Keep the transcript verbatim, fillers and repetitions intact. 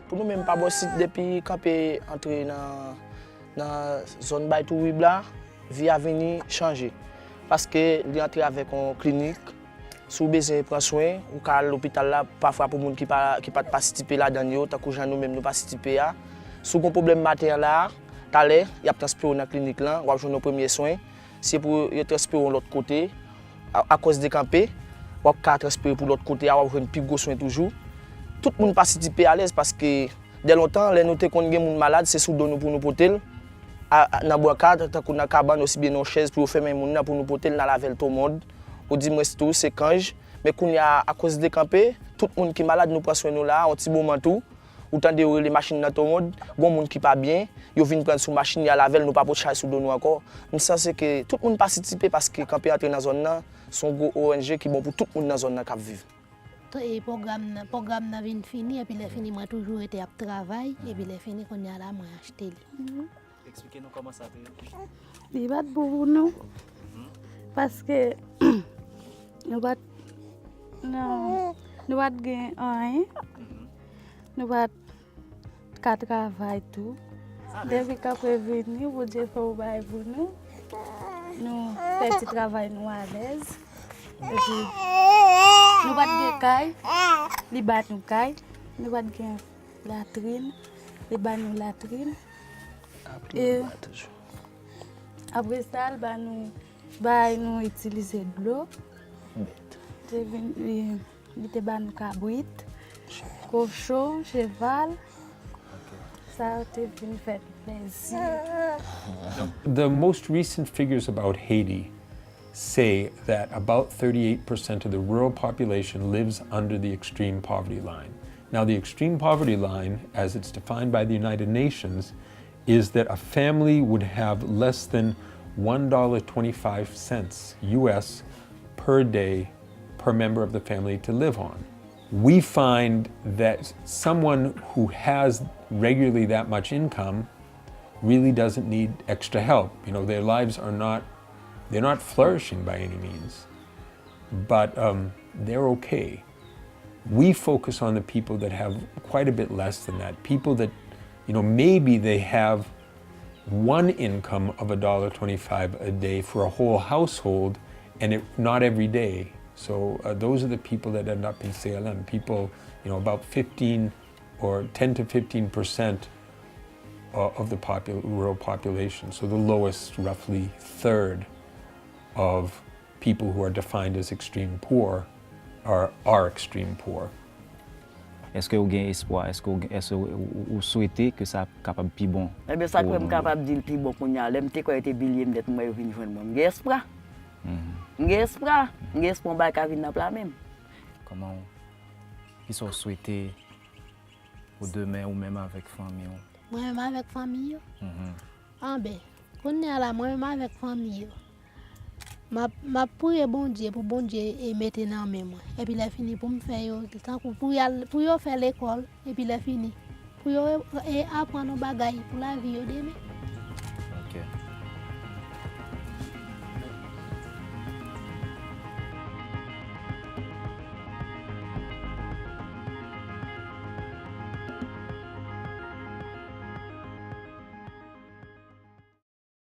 Pou nou menm pa bò sit, depi kanpe antre nan, nan zòn Bay Tourib la, vi a vini chanje. Paske li antre avèk yon klinik. Si w bezwen pran swen, ou ka al lopital la, pafwa pou moun ki pa, ki pa t patisipe ladan l yo, tankou jan nou menm nou patisipe a. Si w gen pwoblèm maten an la, talè, y ap transfere w nan klinik lan, w ap jwenn yon premye swen. Si pou yo transfere w lòt kote, a, akoz de kanpe, w ap ka transfere pou lòt kote a, w ap jwenn pi gwo swen toujou. Tout moun patisipe alèz paske de lontan, lè nou te konn gen moun malad, se sou do nou pou nou pote l. A, a, nan branka, tankou nan kabann, osibyen nan yon chèz pou yo fèmen moun nan pou nou pote l, n al avè l Tomond. Ou di mwen tou, se kanj. Men kounye a, akoz de kanpe, tout moun ki malad, nou pran swen nou la a, yon ti moman tou. Ou tande yo rele machin nan Tomond, gon moun ki pa byen, yo vin pran l sou machin, y al avè l, nou pa pot chay sou do nou ankò. M sanse ke tout moun patisipe paske kanpe antre nan zòn nan, se yon gwo O N G ki bon pou tout moun nan zòn nan k ap viv. To-, e pwogram nan, pwogram nan vin fini, epi lè fini, mwen toujou rete ap travay, epi lè fini, kounye a la, mwen achte li. Eksplike nou kòman sa te ye. Li pa t bon pou nou. Paske nou pa t, non, nou pa t gen anyen. Nou pa t ka travay tou. Depi kanpe vini, Bondye fè yon bagay pou nou. Nou fè ti travay nou alèz. Epi, nou pa t gen kay, li ba nou kay. Nou pa t gen latrin, li ba nou latrin. E apre sa, l ba nou, bay nou itilize dlo. Te vin, li, li te ba nou kabrit, kochon, cheval. Sa yo te vin fè nou plezi. The most recent figures about Haiti say that about thirty-eight percent of the rural population lives under the extreme poverty line. Now, the extreme poverty line, as it's defined by the United Nations, is that a family would have less than one dollar twenty-five cents U S per day per member of the family to live on. We find that someone who has regularly that much income really doesn't need extra help. You know, their lives are not, they're not flourishing by any means, but um, they're okay. We focus on the people that have quite a bit less than that, people that, you know, maybe they have one income of a dollar twenty-five a day for a whole household, and it, not every day. So uh, those are the people that end up in C L M. People, you know, about fifteen or ten to fifteen percent uh, of the popul- rural population. So the lowest, roughly third of people who are defined as extreme poor are, are extreme poor. Èske ou gen espwa? Èske ou, èske ou, ou, ou swete ke sa kapab pi bon? Ebyen, sa k fè m kapab di l pi bon kounye a, lè m te kwè yo te bilye m nèt, m wè yo vin jwenn mwen. M gen espwa. M gen espwa. M gen espwa yon bagay ka vin nan pla men m. Kòman w, kisa w swete pou demen ou menm avèk fanmi w? Mwen menm avèk fanmi yo? Anben, kounye a la, mwen menm avèk fanmi yo. M ap, m ap priye Bondye pou Bondye e mete nan men mwen. Epi lè fini pou m fè yo, tankou pou y al, pou yo fè lekòl, epi lè fini, pou yo e, e aprann yon bagay pou lavi yo demen.